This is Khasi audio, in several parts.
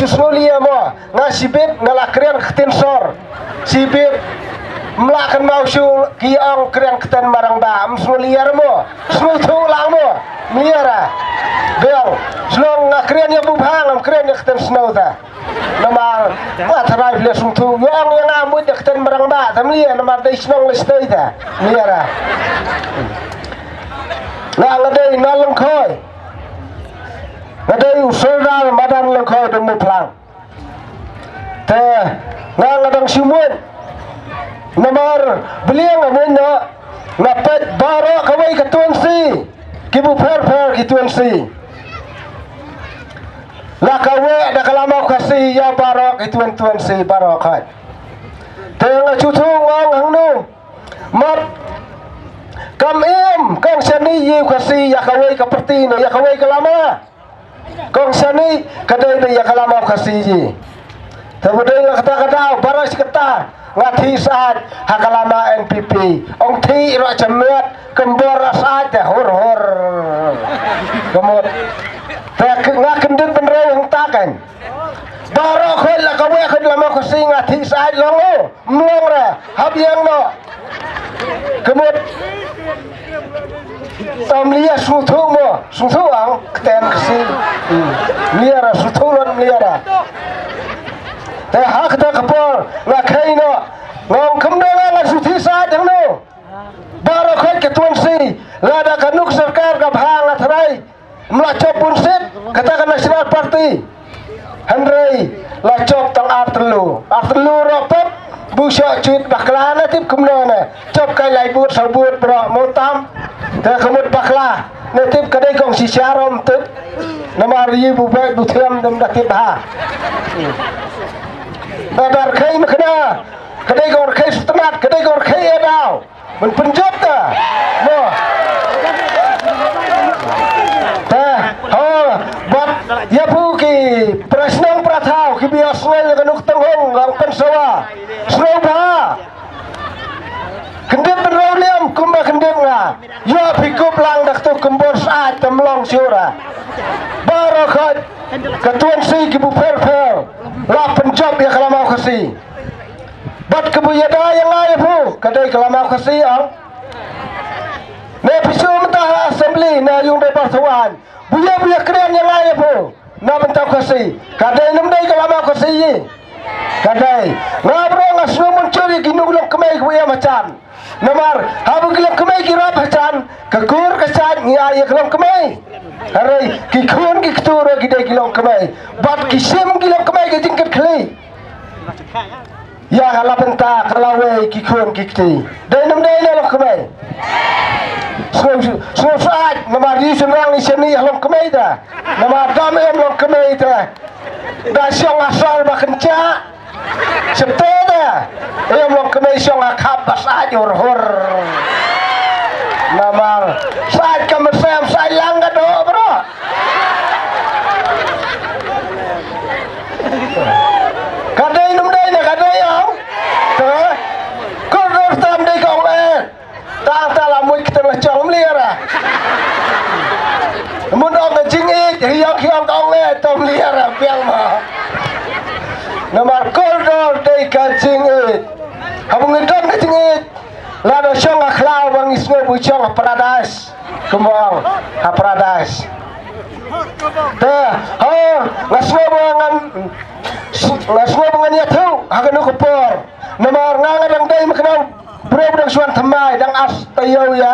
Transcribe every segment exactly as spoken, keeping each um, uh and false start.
Sngewlem mo, nga shibit nga la kren ktien sor. Shibit. Mla kynmaw shu ki ong kren ktien marang ba. Sngewlem mo. Sngewthuh lang mo. Mliara. Biang. Shlong nga kren ïa buba ngam kren ïa ktien snow ta. Namar nga trai bile sngewthuh. Ïa ong ïa nga mut ïa ktien marang ba. Ta mliara namar dei shnong le shnong ta. Mliara. Nga nga dei na Lyngkhoi. Nga dei u Sordar madan Lyngkhoi dei Mawphlang. Te nga nga dang shu mut. Namar beliang nga mut na nga peit baroh kawei ka tuansi. Ki bu pher pher ki tuansi. La kawei da ka lama u Khasi ïa baroh ki tuan tuansi baroh khat. Te nga shu thung ong hangnu. Mat kam im kong shani ïa u Khasi ïa kawei ka parti ne ïa kawei ka lama. Kong shani ka dei dei ïa ka lama u Khasi ji. Te ba dei la kata kata baras kata nga thi sat ha ka lama N P P. Ong thi ro chamet kembor sat te hur hur. Kemut. Te nga kendit benreu hang takan. Baroh khoi la kawei khoi lama u Khasi nga thi sat long o. Mlong ra, hap ïeng noh. Kemut. Tam lia sngewthuh mo, sngewthuh ang, ktien Khasi. Hmm. Mliara sngewthuh lon mliara. Te ha kata ka por, nga khei noh. Ngong kemdeng nga sngewthuh sa jeng no. Baroh khoi ka tuansi, lada ka nuk sorkar ka bha nga trai. Mla chop bun sit kata ka National Party. Hynrei la chop tang ar tyllu. Ar tyllu ro pep bu sha chit bakla na tip kumno na. Chop kai lai but sa but bro mo tam. Te kumut bakla. Na tip ka dei kong shisha rom tip. Namar yi bu bai bu thiam dem da tip ha. Ba dar kai makna. Ka dei kong kai sutnat, ka dei kong kai edau. Ban pynjot ta. Mo. Ta. Ho. Bat. Ïa pu ki. Prasnong prathaw. Ki bias ngai ïa ka nuk tang hong. Ngang pynsawa. Snow ba. Kendit ben rau liam. Kumba kendit nga. Ïa pi kup lang dak tu kembor saat temlong siura. Baroh khat. Ka tuan si ki bu pher pher. La pynjot ïa ka lama u Khasi. Bad ka bu ïada ïa nga ïa phu, ka dei ka lama u Khasi ang. Ne phi shu mynta ha assembly na yung dei bar thwan. Bu ïa bu ïa kren ïa nga ïa phu. Na bynta u Khasi. Ka dei nam dei ka lama u Khasi yi. Ka dei. Nga bro nga shu mun churi ki nuk long kmei ku ïa machan. Namar ha bu ki long kmei ki rap hachan. Ka kur ka chan ngi ai ïa ki long kmei. Hare ki khun ki ktur ki dei ki long kmei. Bad ki sim ki long kmei ki jingkit khli. Ïa ka la bynta ka la wei ki khun ki kti. Dei nam dei ne long kmei. Sngewsih sngewsih namar ri shnong ni shani long kmei da. Namar dam em long kmei da. Da shong asal ba kyncha. Shepte da. Em long kmei shong akhap ba sah hur hur. Namar sah ka mesem sah lang ka do bro. Ka dei num dei na ka dei ong. Te. Kordor tam dei ka ong eh. Tang ta la muj kita la chong mliara. Mun ong ka jingit, hiong hiong ka ong eh, tom mliara biang ma. Namar kordor dei ka jingit. Habu ngidon ka jingit. La do shong a khlaw bang isngo bu shong a paradise. Kumong ha paradise. Te, ho, nga sngew ba ngan, nga sngew ba ngan ïathuh ha kano ka por. Namar nga nga dang dei ma kano briew dang shuan thymmai dang as taïew ïa.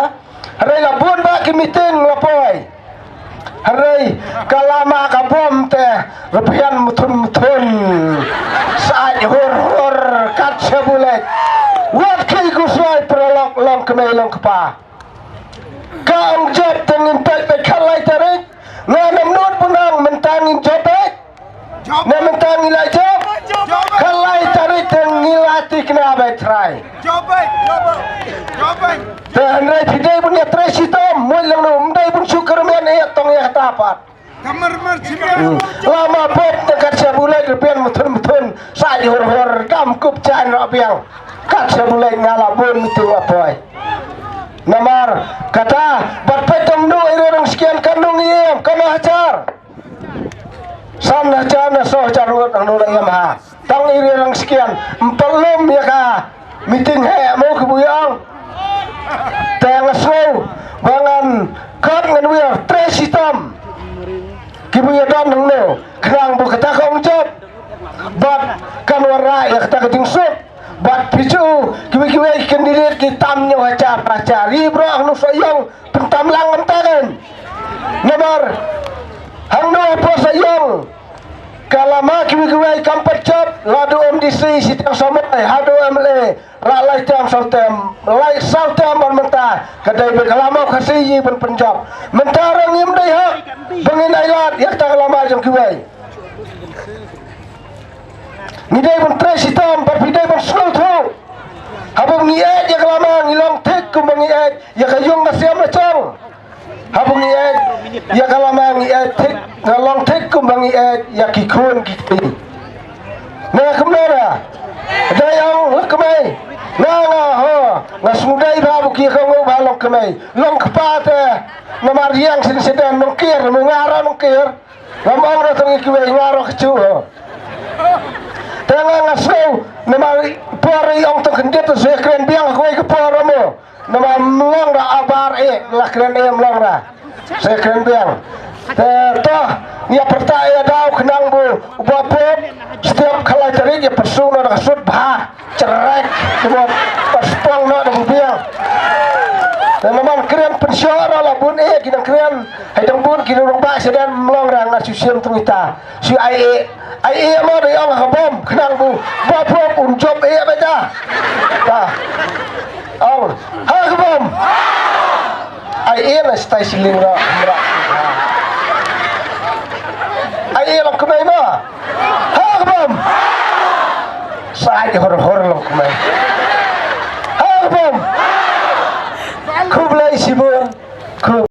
Hynrei la bun ba ki meeting la poi. Hynrei ka lama ka bom te rebian muthun muthun. Said hur hur kat shabulet. Wat ki ku suai pralok long kmei long kpa. Ka ong jop te ngin peit peit khat lai tarik. Nga nam nut punang mynta ngin jop peit. Na mynta ngi la jop. Khat lai tarik te ngi la tikna bai trai. Te hynrei phi dei bun ïa trai shitom mui lang nu mdei bun shu kyrmen ïa tong ïa kata pat. Lama pop te kat sha bulai rebian muthun muthun. Sa hur hur dam kup chan ra biang. Kat sha bulai nga la bun muthun la poi. Namar kata bat peit tong nu ire rong skian kan nu ngiem kan hajar. San hajar na saw hajar ngut nang nang lam ha. Tang i Riang Skin. Em pat lum ïa ka meeting heh mo ki bun ïa ong. Te nga sngew ba ngan khot ngan wiar trei shitom. Ki bun ïa don nang no. Khnang ba kata ka ong jop. Bad kan wanrah ïa kata ka jingsuk. Bad phi ju kiwei kiwei candidate ki tam hynñiew hajar hajar. Ri bro hangno sa ïong pyntam lang mynta kan. Namar hangno hapoh sa ïong ka lama kiwei kiwei kam pat jop, la du M D C shi tang samoi, haduh M L A la lai tam saw tam, lai saw tam ban mynta ka dei ba ka lama ka si yi ban pynjop. Mynta rang ngim dei hok ba ngin ai lad ïa kata ka lama jong kiwei. Ngi dei ban trei shitom, bad phi dei ban sngewthuh. Haba ngi ïeit ïa ka lama ngi long thik kumba ngi ïeit ïa ka ïung ka sem la jong. Haba ngi ïeit ïa ka lama ngi ïeit thik, nga long thik kumba ngi ïeit ïa ki khun ki kti. Nga kumno ra. Dei ong long kmei. Nga nga ho. Nga sngewdei ba bu ki ka ngu ba long kmei. Long kpa te. Namar ïang shisha shisha nongkir, mo nga ra nongkir. Ngam ong ruh tang ïa kiwei nga ruh ka shu. Te nga nga sngew namar por i ong tang khyndiat te sa kren biang ha kawei ka por mo. Namar mlong ruh abar eh la kren eh mlong ruh. Sa kren biang. Te to ïa pyrta ïa daw khnang bu ba pop. Setiap khalai tarik ïa pyrsu na da ka sut bha. Cerek, kemot, paspong na da biang. Dan naman kren pensio ra la bun eh, ki dang kren. Hai dang bun ki dang ba sedan mlong ra nga shu sim tung ita. Shu ai eh, ai eh ma da ong ha bom, khnang bu ba bom un jop eh ba ja. Ta. Ong, ha ka bom. Ai eh na stai siling ra. Ai eh la kemai ma. Ha ka bom. Sai hor hor long kmai.